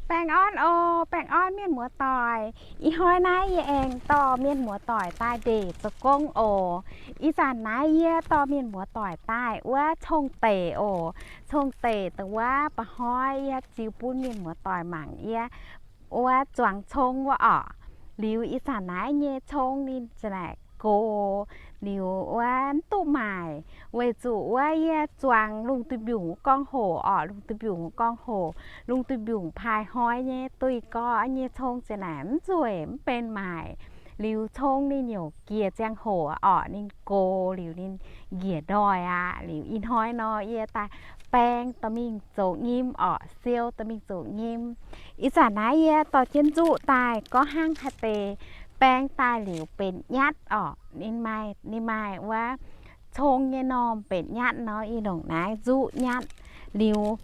Baengh orn oc, baengh orn mienh muoz-doic. Ih hnoi naaiv yie aengx dorh mienh muoz-doic daaih ndeic zoux gong oc. Ih zanc naaiv yie dorh mienh muoz-doic daaih wuov cong-deic oc. Cong-deic dongh wuov mba'hnoi yie ziux bun mienh muoz-doic mangc yie wuov zuangx cong wuov orqc. Liuz ih zanc naaiv nyei cong ninh za'naaic gox liuz wuov mv duqv maaic, weic zuqc wuov yie zuangx lungh duih mbiungc wuov gorngv hoc orqc, lungh duih mbiungc wuov gorngv hoc, lungh duih mbiungc paaix hnoi nyei duih gau nyei cong za'naaic mv nzueic mv benx maaic. Liuz cong ninh youc njiec ziangh hoc orqc, ninh gox liuz ninh njiec ndoih aqv. Liuz ih hnoi nor yie daaih baeng dorh mingh zoux nyim orqc, siou dorh mingh zoux nyim. Ih zanc naaiv yie dorh jienv nzuqv daaih gorngv hnangv haaix deix baeng daaih liuz benx nyatv orqc. Ninh maaih, ninh maaih wuov cong nyei normh benx nyatv nor, ih ndongc naaiv nzuqv nyatv. Liuz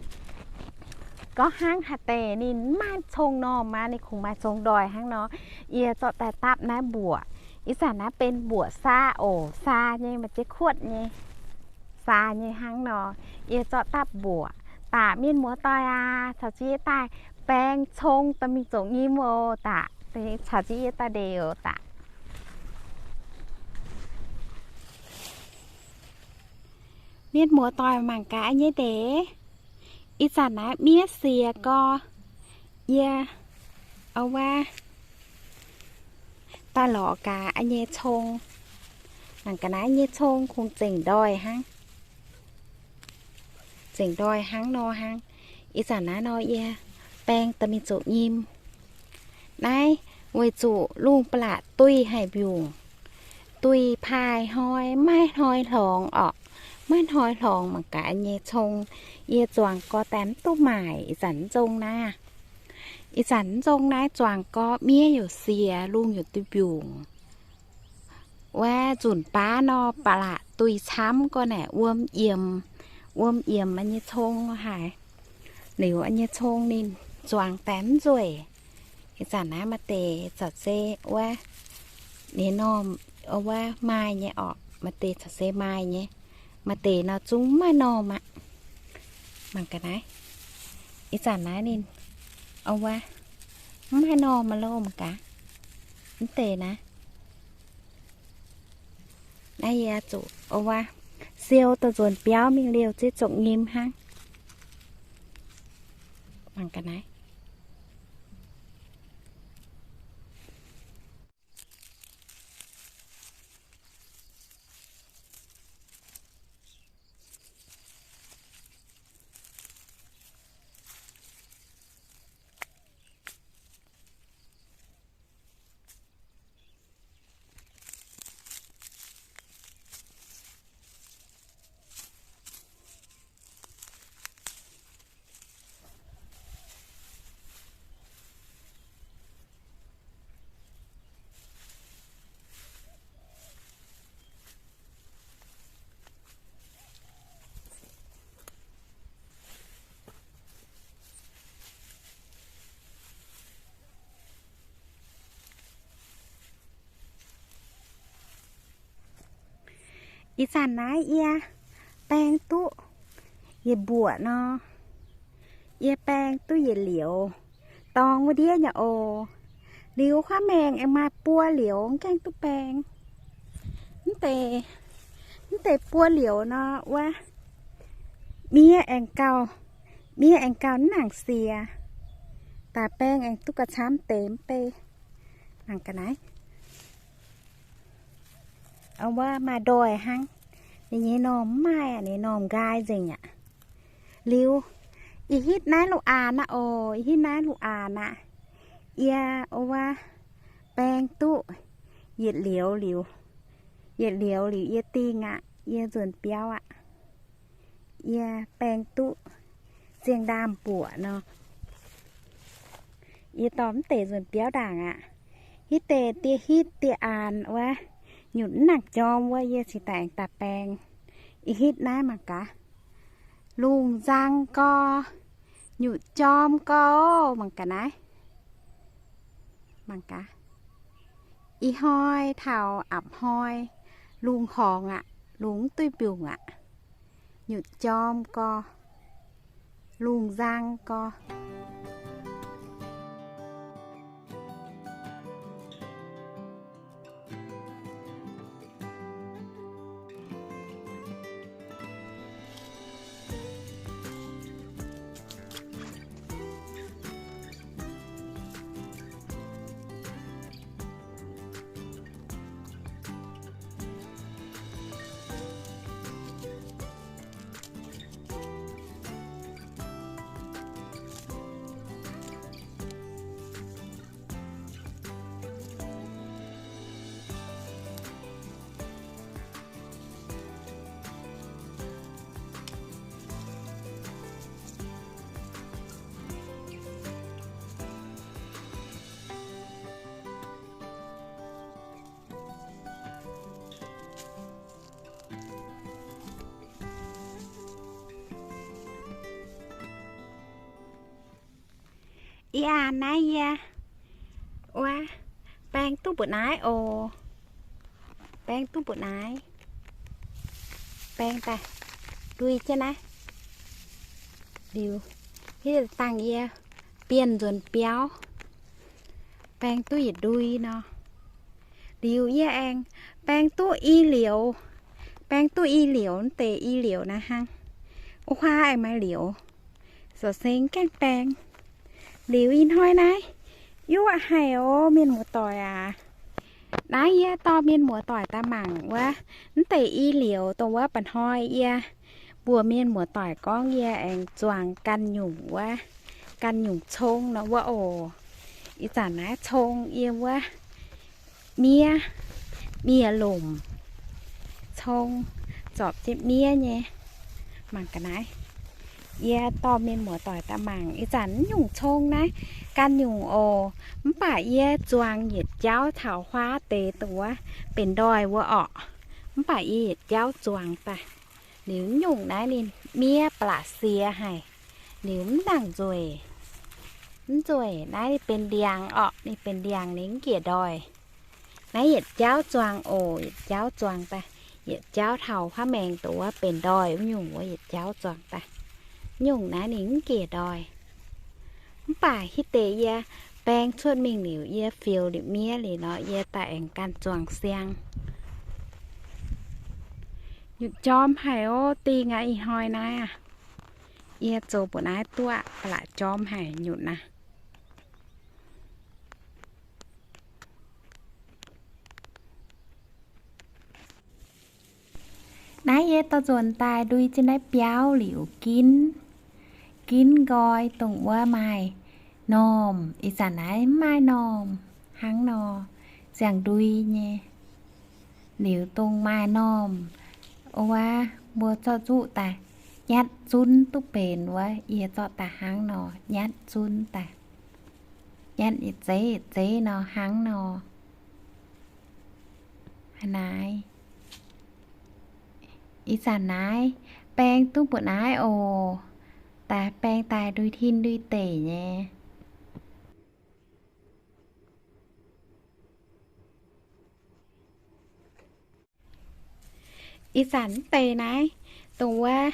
gorngv hnangv haaix deix ninh mv maaih cong normh aqv, ninh kungx maaih cong ndoih hnangv nor, yie zorqv daaih dapv naaiv mbuoqc. Ih zanc naaiv benx mbuoqc saa oc, saa nyei, maaih jiez kuotv nyei, saa nyei hnangv nor. Yie zorqv dapv mbuoqc. Daaih mienh muoz-doic aac, caux jienv yie daaih baeng cong dorh mingh zoux nyim oc. Daaih caux jienv yie daaih ndeic oc. Daaih mienh muoz-doic mangc gaax nyei ndeic. Ih zanc naaiv miev siex gau, yie wuov daaih lorz gaax nyei cong. Mangc gaax naaiv nyei cong kungx zengc ndoih hnangv, zengc ndoih hnangv nor hnangv. Ih zanc naaiv nor yie baeng dorh mingh zoux nyim. Naaiv weic zuqc lungh ba'laqc duih haic mbiungc, duih paaix hnoi maiv hnoi hlorngx orqc, maiv hnoi hlorngx. Mangc gaax nyei cong, yie zuangx gau daaih mv duqv maaic. Ih zanc mv nzong naaiv, ih zanc mv nzong naaiv zuangx gau miev youc siex, lungh youc duih mbiungc. Wuov nzunc baav nor ba'laqc duih camv gau naaic wuom yiemx, wuom yiemx nyei cong haic. Liuz nyei cong ninh zuangx daaih mv nzueic. Ih zanc naaiv maaih deix caux se wuov ninh normh wuov maaih nyei orqc, maaih deix caux se maaih nyei, maaih deix nor zungv mv maaih normh aqv. Mangc gaax naaiv, ih zanc naaiv ninh wuov mv maaih normh aqv loh. Mangc gaax mv deix naaiv. Naaiv yie zuqc wuov siou daaih nzuonx biauv mingh liouh ziev zoqc nyim hnangv. Mangc gaax naaiv. Ih zanc naaiv yie baeng duqv yietc mbuoqc nor, yie baeng duqv yietc liouz, dorngx wuov ndiev nyei oc. Liuz huaav maengx aengx maaih buo liouz mv gaengh duqv baeng. Mv deix, mv deix buo liouz nor wuov, miev aengx gauh, miev aengx gauh mv nangc siex, daaih baeng aengx duqv gauh camv deix mv bei. Mangc gaax naaiv. Wuov maaih ndoih hnangv. Ninh nyei normh mv maaih, ninh normh nqaai nzengc aqv. Liuz, ih hitv naaiv lungh aanx aqv oc, ih hitv naaiv lungh aanx aqv. Yie wuov baeng duqv yietc liouz liuz, yietc liouz liuz yie dingh aqv, yie nzuonx biauv aqv. Yie baeng duqv ziangh ndaamv-mbuoqc nor. Yie dorh mv deix nzuonx biauv ndaangc aqv. Hitv deix dieh hitv dieh aanx wuov, nyutc mv nangc jorm wuov, yie cingx daaih aengx daaih baeng. Ih hitv naaiv mangc gaax, lungh nzang gau, nyutc jorm gau. Mangc gaax naaiv. Mangc gaax, ih hnoi taux apc hnoi, lungh horngx aqv, lungh mv duih mbiungc aqv. Nyutc jorm gau, lungh nzang gau. Yie naaiv yie wuov, baeng duqv mbu'naaiv oc. Baeng duqv mbu'naaiv. Baeng daaih ndui jienv naaiv. Liuz, hitv dangh yie bienh nzuonx biauv, baeng duqv yietc ndui nor. Liuz yie aengx baeng duqv i liouc, baeng duqv i liouc, deix i liouc naaiv hnangv. Wuov huaav aengx maaih liouc, sa'seng gaengh baeng. Liuz ih hnoi naaiv, yuoqv haic oc, mienh muoz-doic aac. Naaiv yie dorh mienh muoz-doic daaih mangc wuov, mv deix i liouc dongh wuov mba'hnoi yie mbuox mienh muoz-doic gorngv yie aengx zuangx ganh nyungc wuov, ganh nyungc cong nor wuov oc. Ih zanc naaiv cong yie wuov miev, miev lomc, cong zorpc jienv miev nyei. Mangc ga'naaiv, yie dorh mienh muoz-doic daaih mangc ih zanc naaiv nyungc cong naaiv ganh nyungc oc. Mv baac yie zuangx yietc jauv taux huaav deix dongh wuov benx ndoih wuov orqc. Mv baac yie yietc jauv zuangx daaih. Liuz nyungc naaiv ninh miev ba'laqc siex haic. Liuz mv nangc nzueic. Mv nzueic, naaiv ninh benx ndiangx orqc, ninh benx ndiangx ninh mv njiec ndoih. Naaiv yietc jauv zuangx oc, yietc jauv zuangx daaih. Yietc jauv taux huaav maengx dongh wuov benx ndoih wuov nyungc wuov yietc jauv zuangx daaih. Nyungc naaiv ninh mv njiec ndoih. Mv baac hitv deix yie baeng cuotv mingh liuz, yie fioux liuz miev liuz nor, yie daaih aengx ganh zuangx siang. Nyutc jorm haic ov, dingh aqv, ih hnoi naaiv aqv. Yie zoux mbu'naaiv duqv ba'laqc jorm haic nyutc naaiv. Naaiv yie dorh nzuonx daaih ndui jienv naaiv biauv liuz ginv, ginv nqoi dongh wuov maaih normh. Ih zanc naaiv mv maaih normh hnangv nor, ziangh ndui nyei. Liuz dongh maaih normh wuov, mbuo zorqv nzuqv daaih nyatv zunv duqv benx wuov, yie zorqv daaih hnangv nor nyatv zunv daaih. Nyatv yietc zeiv yietc zeiv nor hnangv nor. Naaiv, ih zanc naaiv baeng duqv mbu'naaiv oc. Daaih baeng daaih ndui tin ndui deic nyei. Ih zanc mv deix naaiv, dongh wuov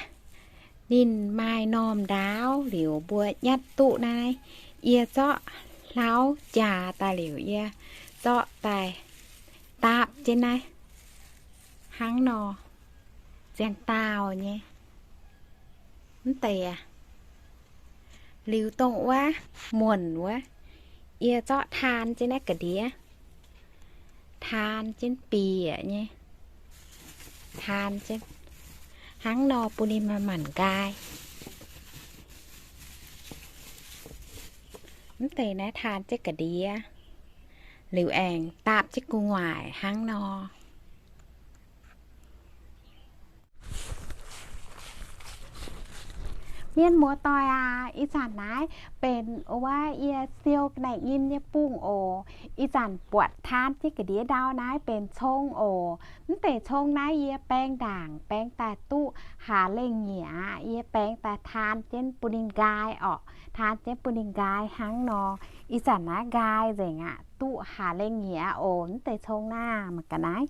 ninh maaih normh ndaauv liuz mbuo nyatv duqv naaiv, yie zorqv hlauv jaax daaih liuz yie zorqv daaih daapv jienv naaiv hnangv nor, ziangh daauh nyei. Mv deix aac, liuz dongh wuov muonc wuov, yie zorqv taan jienv naaiv ga'ndiev, taan jienv bieqc nyei, taan jienv hnangv nor bun ninh manc-manc nqaai. Mv deix naaiv taan jienv ga'ndiev, liuz aengx daapv jienv gu'nguaaic hnangv nor. Mienh muoz-doic aac, ih zanc naaiv benx wuov yie siou ga'naaiv nyim nyei bungh oc. Ih zanc buatc taan jienv ga'ndiev ndau naaiv benx cong oc. Mv deix cong naaiv yie baeng ndaangc baeng daaih duqv haax lengh nyieqc aqv. Yie baeng daaih taan jienv bun ninh nqaai orqc. Taan jienv bun ninh nqaai hnangv nor. Ih zanc naaiv nqaai nzengc aqv, duqv haax lengh nyieqc aqv oc. Mv deix cong naaiv mangc ga'naaiv.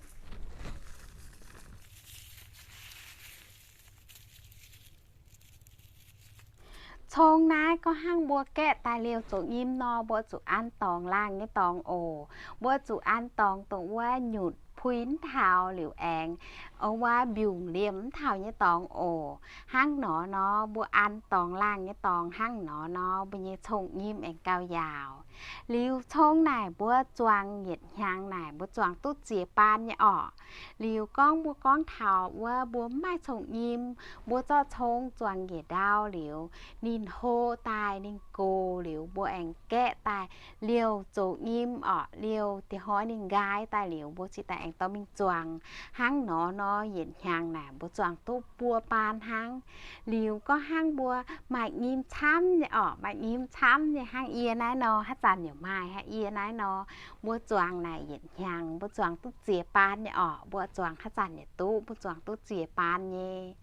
Cong naaiv gorngv hnangv mbuo gaeqv daaih liouh zoux nyim nor, mbuo zuqc an dorngx laangh nyei dorngx oc. Mbuo zuqc an dorngx dongh wuov nyutc puix mv taux liuz aengx wuov mbiungc liemh mv taux nyei dorngx oc. Hnangv nor nor, mbuo an dorngx laangh nyei dorngx hnangv nor nor, mbuo nyei cong-nyim aengx gauh yaauc. Liuz cong naaic mbuo zuangx yietc hnyangx naaic mbuo zuangx duqv ziex baan nyei orqc. Liuz gorngv mbuo gorngv taux wuov mbuo mv maaih cong-nyim, mbuo zorqv cong zuangx njiec ndau liuz, ninh hlo daaih ninh gox liuz, mbuo aengx gaeqv daaih liouh zoux nyim orqc, liouh diex hnoi ninh nqaai daaih liuz, mbuo ziouc daaih aengx dorh mingh zuangx. Hnangv nor nor, yietc hnyangx naaic mbuo zuangx duqv buo baan hnangv. Liuz gorngv hnangv mbuo maaih nyim camv nyei orqc, maaih nyim camv nyei hnangv yie naaiv nor, haaix zanc yaac maaih hnangv yie naaiv nor, mbuo zuangx naaic yietc hnyangx mbuo zuangx duqv ziex baan nyei orqc, mbuo zuangx haaix zanc yaac duqv, mbuo zuangx duqv ziex baan nyei.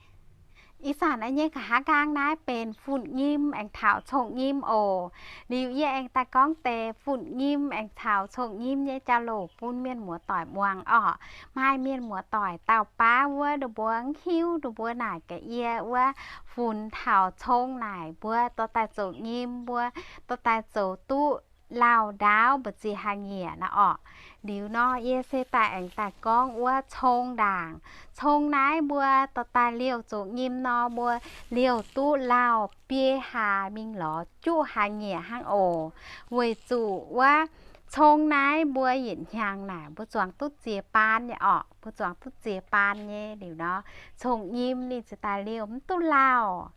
Ih zanc naaiv nyei nqa'haav nqaang naaiv benx fun-nyim aengx taux cong-nyim oc. Liuz yie aengx daaih gorngv deix fun-nyim aengx taux cong-nyim nyei jauv-louc bun mienh muoz-doic muangx orqc. Maaih mienh muoz-doic dauh baav wuov, ninh mbuo mv hiuv, ninh mbuo naaic gaax yie wuov, funx taux cong naaic mbuo dorh daaih zoux nyim, mbuo dorh daaih zoux duqv lauh ndaauv mbu'ziex hlaax nyieqc nor orqc. Liuz nor yie se daaih aengx daaih gorngv wuov cong ndaangc. Cong naaiv mbuo dorh daaih liouh zoux nyim nor, mbuo liouh duqv lauh biei hlaax mingh lorz juqv hlaax nyieqc hnangv oc. Weic zuqc wuov cong naaiv mbuo yietc hnyangx naaic mbuo zuangx duqv ziex baan nyei orqc, mbuo zuangx duqv ziex baan nyei. Liuz nor cong-nyim ninh ziouc daaih liouh mv duqv lauh.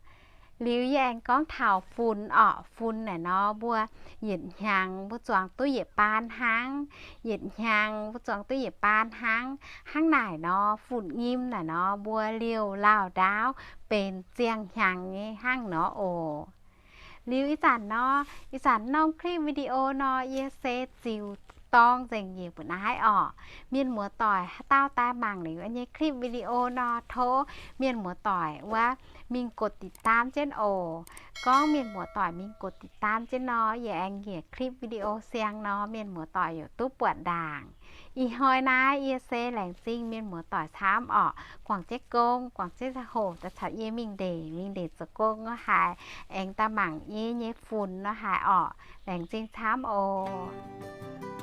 Liuz yie aengx gorngv taux funx orqc. Funx naaic nor mbuo yietc hnyangx mbuo zuangx duqv yietc baan hnangv, yietc hnyangx mbuo zuangx duqv yietc baan hnangv. Hnangv naaic nor fun-nyim naaic nor mbuo liouh lauh ndaauv benx ziangh hnyangx nyei hnangv nor oc. Liuz ih zanc nor, ih zanc norm clip video nor yie se ziux dorng nzengc njiec mbu'naaiv orqc. Mienh muoz-doic haaix dauh daaih mangc liuz nyei clip video nor, tov mienh muoz-doic wuov mingh กดติดตาม jienv oc. Gorngv mienh muoz-doic mingh กดติดตาม jienv nor, yie aengx njiec clip video siang nor, mienh muoz-doic yaac duqv buatc ndaangc. Ih hnoi naaiv yie se laengz zingh mienh muoz-doic camv orqc. Guangc jienv gong, guangc jienv ziangh hoc daaih caux yie mingh ndeic, mingh ndeic zoux gong nor haaix, aengx daaih mangc yie nyei funx nor haaix orqc. Laengz zingh camv oc.